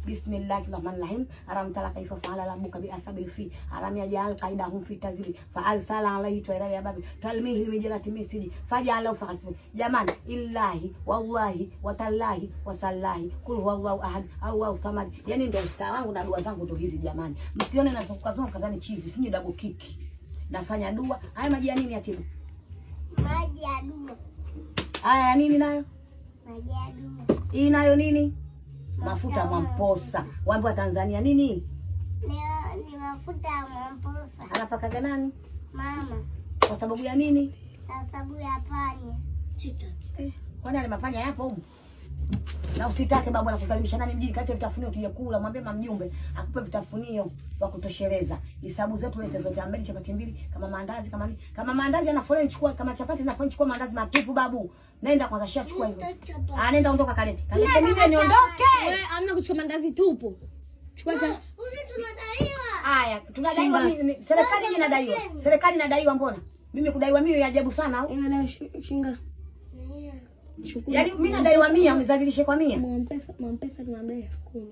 Bismillahir Rahmanir Rahim. Alam tara kaifa fa'ala rabbuka bi ashabil fil. Alam yaj'al kaidahum fi tadlil. Fa arsala alayhi tayran ya babi. Talmihi mijarati misiji. Faj'alahu fahasbi. Jamani, illahi wallahi watallahi wasallahi. Kul huwallahu ahad. Allahu samad. Yani ndio mtaa wangu na dua zangu ndio hizi jamani. Msione nazunguka zunguka kadhani chizi, sinyi double kick. Nafanya dua. Haya maji ya nini atibu? Maji ya dua. Haya ya nini nayo? Maji ya dua. Hii nayo nini? Mafuta Mwamposa. Waambiwa Tanzania nini? Ni mafuta ya Mwamposa. Anapakaga nani? Mama. Kwa sababu ya nini? Kwa sababu ya panya. Kwani ale mapanya yapo humu? Na usitake babu anakusalimisha nani mjini, kati vitafunio tuje kula, mwambie mama mjumbe akupe vitafunio wa kutosheleza. Hisabu zetu lete zote mbili, chapati mbili, kama maandazi kama nini. Kama maandazi yana foleni chukua, kama chapati zina foleni chukua maandazi matupu babu. Nenda kwanza shia chukua hivyo. Ah, nenda ondoka kalete. Kalete mimi niondoke. Wewe amna kuchukua mandazi tupu. Chukua cha Ule tunadaiwa. Haya, tunadaiwa nini? Serikali hii inadaiwa. Serikali inadaiwa mbona? Mimi kudaiwa mimi ya ajabu sana au? ina shinga. Shukuru. Yaani mimi nadaiwa 100, mnizalilishe kwa 100. Mwampesa, Mwampesa tunadai 10,000.